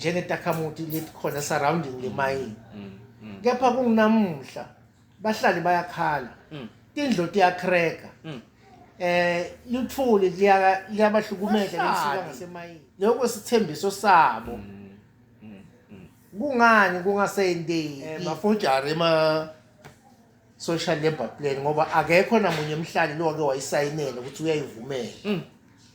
njengetakhamuti letikhona surrounding le mayini. Kepha kungunamuhla bahlali bayakhala. Tindlu tiyakreka. Luthuli liyabahlukumeza lisuka ngasemayini. Lokho sithembiso sabo. Kungani kungasendeki? Mafojari ema social labor plan ngoba akekho namunye emhlali lo wake wayisayinela ukuthi uyayivumela.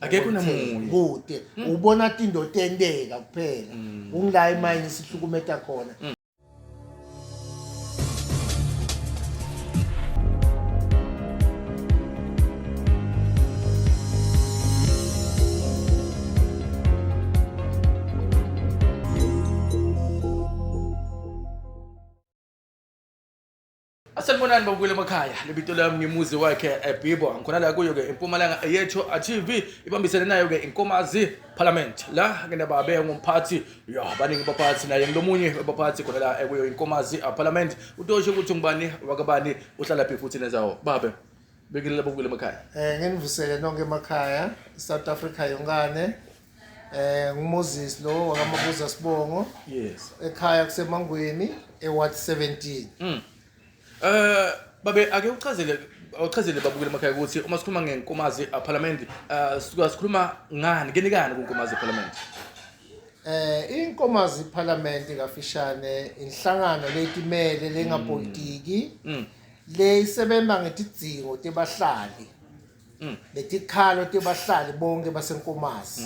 Akekho namunye. Kude. Ubona tindo tenteka kuphela. Kungila imayini sihlukumeta khona. Asanibonani babukeli emakhaya, lebito lami ngimuzi wakhe eBibo. Ngikhona la kuyo ke impumalanga yethu TV ibambisene nayo ke inkomazi Parliament. La ke nababe ngumphathi, ya baningi baphathi naye ngilomunye wabaphathi khona la kuyo inkomazi Parliament. Utosho ukuthi ngubani wakabani uhlala phi futhi nenzawo. Babe bekelela babukeli emakhaya. Nginivusele nonke emakhaya, South Africa yonkane. NguMoses lo wakaMabuza Sibongo. Yes. Ekhaya kuseMangweni eWard 17. Babe ake uchazele babukeli emakhaya ukuthi uma sikhuluma ngenkomazi Parliament sisuka sikhuluma ngani kenikani kunkomazi Parliament? Inkomazi Parliament kafishane inhlangano letimele lengapolitiki le isebenza ngetidzingo tebahlali. Letikhalo tebahlali bonke baseNkomazi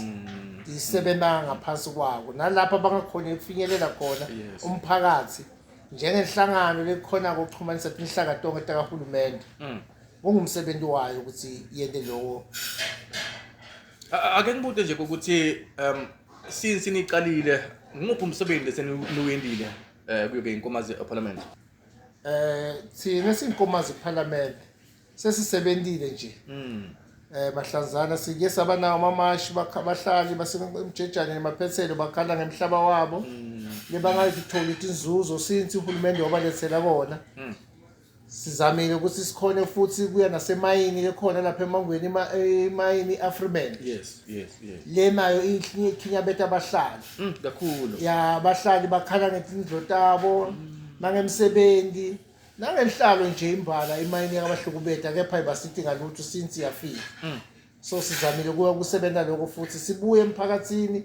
isebenza ngaphansi kwako nalapha bangakhona ukufinyelela khona umphakathi njengenhlangano lekhona ukuxhumanisa tinhlaka tonke takahulumende. Kungumsebenzi wayo ukuthi yente lokho. Ake ngibute nje ukuthi since niqalile nguphi umsebenzi leseniwendile kuyo ke inkomazi Parliament? Thina sinkomazi Parliament sesisebentile nje. Bahlanzana sike saba nawo amamashi bahlali basemjejane nemaphethelo bakhala ngemhlaba wabo. Lebangayitholi tinzuzo since uhulumende wabalethela kona. Sizamile ukuthi sikhone futhi kuya nasemayini lekhona lapha eMangweni imayini iAfriman. Yes, yes, yes. Le nayo ikhinyabeta abahlali. Kakhulu. Ya abahlali bakhala ngetindlu tabo nangemsebenzi nangenhlalo nje imbala imayini yakabahlukubeta kepha ibasithi ngalutho since yafika. So sizamile kuya kusebenza lokho futhi sibuye emphakathini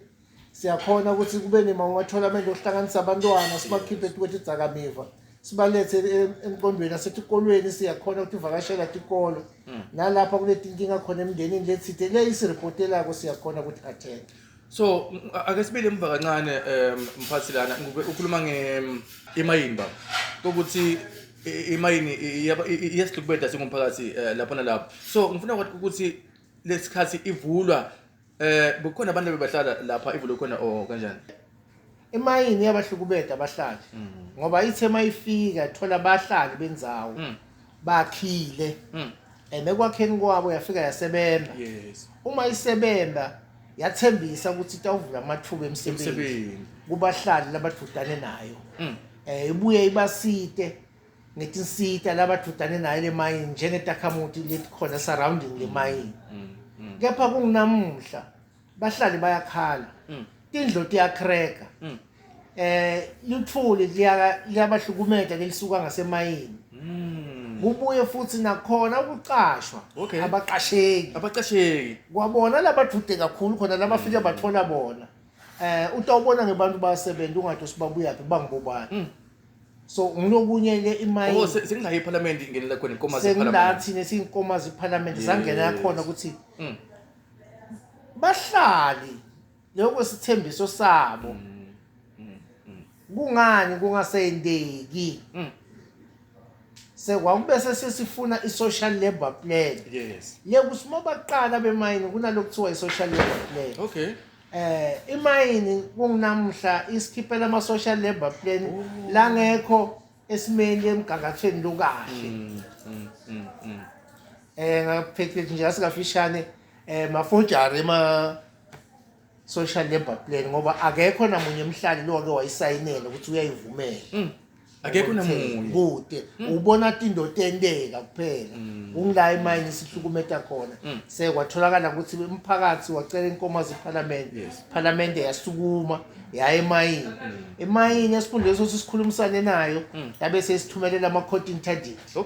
siyakhona ukuthi kube nema-tournament okuhlanganisa abantwana sibakhiphe kwetidzakamiva sibalethe emqondweni nasetikolweni siyakhona ukuthi ivakashela tikolo nalapha kunetinkinga khona emndenini letsite le isiripotelako siyakhona ukuthi attend. So ake sibile emva kancane mphathi lana ngube ukhuluma nge imayini baba ukuthi imayini iyasihlukubeda singumphakathi lapha nalapho. So ngifuna ukuthi lesikhathi ivulwa bukhona abantu bebahlala lapha ivulwe khona or kanjani? Imayini yabahlukubeda abahlali ngoba ithe mayifika thola abahlali bendzawo bakhile and ekwakheni kwabo yafika yasebenza. Yes. Uma isebenza yathembisa ukuthi itawuvula amathuba emsebenzi kubahlali labadudane nayo. Ibuye ibasite ngetinsita labadudane nayo le mayini njengetakhamuti letikhona surrounding le mayini. Kepha kungunamuhla bahlali bayakhala. Tindlu tiyakreka. Luthuli liyabahlukumeza lelisuka ngasemayini. Kubuye futhi nakhona ukuqashwa. Abaqasheki. Abaqasheki. Kwabona labadude kakhulu khona labafike bathola bona. Utawubona ngebantu basebenza ungathi usibabuyaphi bangibobani. So ngilokunye le imayini. Oh sengila eParliament ingenela khona inkomazi eParliament. Sengila thina siyinkomazi eParliament sangena khona ukuthi bahlali lokho sithembiso sabo. Kungani kungasendeki? Sekwakube sesifuna i-social labor plan. Yes. Le kuthi uma baqala bemayini kunalokuthiwa i-social labor plan. Okay. Imayini kungunamuhla isikhiphela ama social labor plan langekho esimeni emgangathweni lokahle. Ngaphethe nje asikafishane mafojari ema social labor plan ngoba akekho namunye emhlali lo wake wayisayinela ukuthi uyayivumela. Akekho namunye. Kude ubona tinto tenteka kuphela. Kungila imayini sihlukumeta khona. Sekwatholakala ukuthi umphakathi wacela inkomazi eParliament. Parliament yasukuma yaya emayini. Emayini esifundeni sokuthi sikhulumisane nayo yabe sesithumelela ama-court interdict.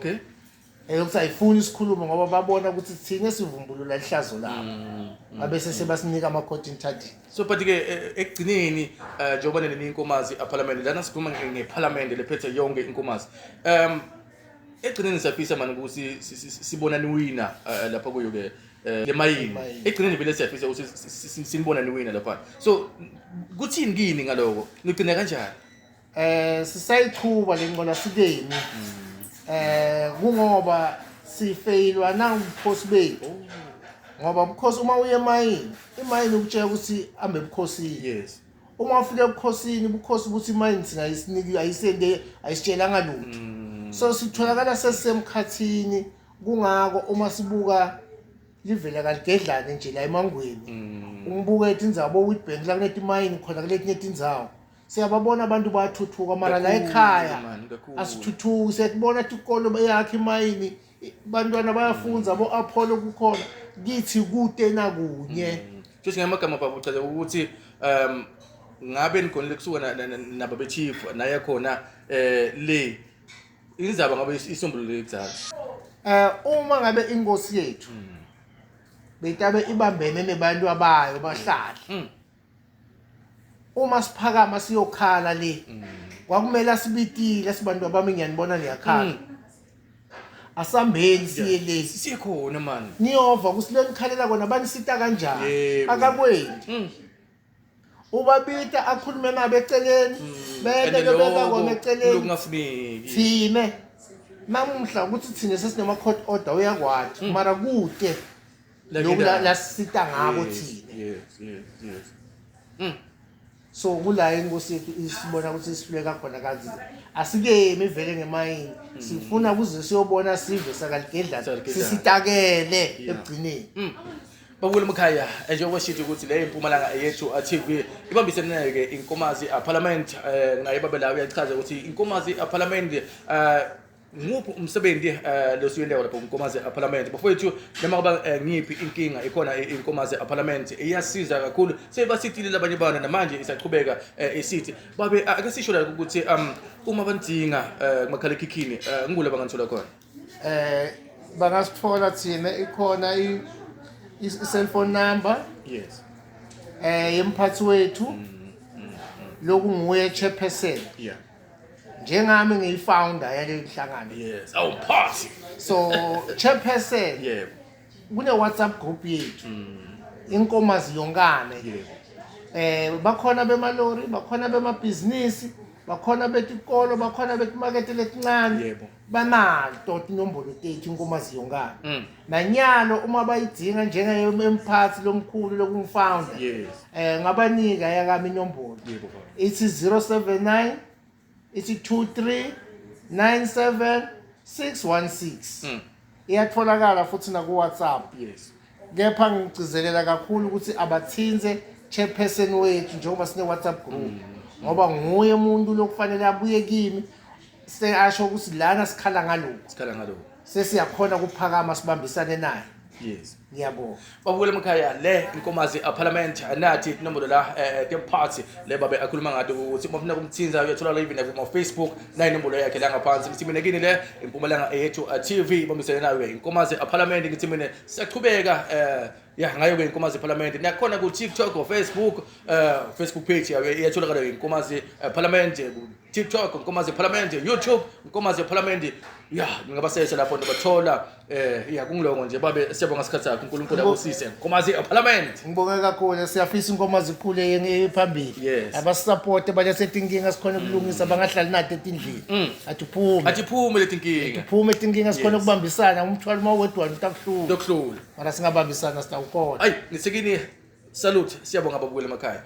Eyokuthi ayifuni isikhulumo ngoba babona ukuthi thina sivumbulula ihlazo labo. Babe sebasinika ama-court interdict. So but ke ekugcineni, njengoba nene inkomazi eParliament lana, sikhuluma ngeParliament lephethe yonke inkomazi. Ekugcineni siyafisa manje ukuthi sibona niwina lapha kuyo ke le mayini. Imayini. Ekugcineni vele siyafisa ukuthi sinibona niwina lapha. So kuthini kini ngaloko? Nigcina kanjani? Sisayichuba lenqola sikeni. Kungoba sifeyilwa nangubukhosi bethu. Ngoba ubukhosi uma uye emayini, imayini ukutshela ukuthi ambe ebukhosini. Uma ufika ebukhosini, ubukhosi buthi imayini thina ayisiniki, ayisende, ayisitshelanga lutho. So sitholakala sesisemkhathini, kungako uma sibuka livela kaligedlane nje la emangweni. Ungibuke tindzawo bo Witbank la kunetimayini khona kuletinye tindzawo. Siyababona abantu bayathuthuka mara la Kakhulu, ekhaya man, kakhulu. asithuthuki. Siyakubona tikolo yakhe imayini, bantwana bayafunza bo Apollo kukhona, kithi kude nakunye. Cishe ngamagama baba uchaza ukuthi ngabe nikhonile kusuka nababe chief naye khona le indzaba ngabe isombululo kudzala. Uma ngabe inkosi yethu betabe ibambene nebantu abayo bahlali. Uma siphakama siyokhala le, kwakumele asibitile sibantu abami, ngiyanibona niyakhala. Asambeni siye le. Sikhona man. Niyova ukuthi le nikhalela kona banisita kanjani. Akakwendi. Ubabita akhulume nabo eceleni, bese And bebeka lokho kona eceleni. Lokungafuneki. Thine namuhla ukuthi thine sesinema court order uyakwati, mara kude lokhu la sisita ngako thine. Yes. So kula inkosi yethu isibona ukuthi isihluleka khona kanzi asikemi vele ngemayini, sifuna kuze siyobona sive sakaligedlana Sakaligedlana. sisitakele ekugcineni. Babukela emakhaya, njengoba shithi ukuthi le impumalanga yethu TV ibambisene nayo ke inkomazi parliament, naye babe la uyachaza ukuthi inkomazi parliament nguphi umsebenzi losuyeleyo lapho inkomazi parliament. Bafowethu, noma kuba ngiphi inkinga ikhona, inkomazi parliament iyasiza kakhulu, sebasitile labanye bana namanje isaqhubeka isithi babe ake sisho la ukuthi uma banidinga kumakhalekhikhini, ngikule banganthola khona. Bangasithola thina, ikhona i-cellphone number yemphathi wethu, loku nguye chairperson. Njengami ngiyi-founder yale nhlangano. Yes, awumphathi. So chairperson, kune WhatsApp group yethu, inkomazi yonkane. Bakhona bemalori, bakhona bemabhizinisi, bakhona betikolo, bakhona betimakethe letincane. Banato tinombolo tethu inkomazi yonkane. Nanyalo uma bayidinga njengemphathi lomkhulu lokungifounder, ngabanika yakami inombolo. Baba. Ithi 079 ithi 23 97 616. Iyatholakala futhi na ku WhatsApp. Kepha ngigcizelela kakhulu ukuthi abathinze chairperson wethu njengoba sine WhatsApp group, ngoba nguye umuntu lokufanele abuye kimi se asho ukuthi lana sikhala ngalokhu. Sikhala ngalokho. Sesiyakhona ukuphakama sibambisane naye. Ngiyabonga. Babukela emakhaya, le inkomazi parliament, nathi inombolo la temphathi le babe akhuluma ngato ukuthi uma ufuna kumthinza uyathola live na kuma Facebook na inombolo yakhe la ngaphansi. Ngithi mina kini le impumalanga yethu TV ibambisene nayo inkomazi parliament. Ngithi mina siyaqhubeka ya ngayo ke inkomazi parliament, nakhona ku TikTok o Facebook, Facebook page yayo iyatholakala inkomazi parliament, ku TikTok inkomazi parliament, YouTube inkomazi parliament. Ya, ngingabasesha lapho nibathola. Ya, kungilongo nje babe, siyabonga isikhathi sakho, uNkulunkulu abusise inkomazi parliament. Ngibonge kakhulu, siyafisa inkomo zikhule phambili. Abasupporte balethe tinkinga sikhona ukulungisa, bangahlali nato etindlini, athi uphume. Athi phume leti nkinga. Uphume tinkinga sikhona ukubambisana, umthwalo uma uwedwana utakuhlula. Lokuhlula. Mara singabambisana sitawukhona. Ayi, ngisekini salute, siyabonga babukela emakhaya.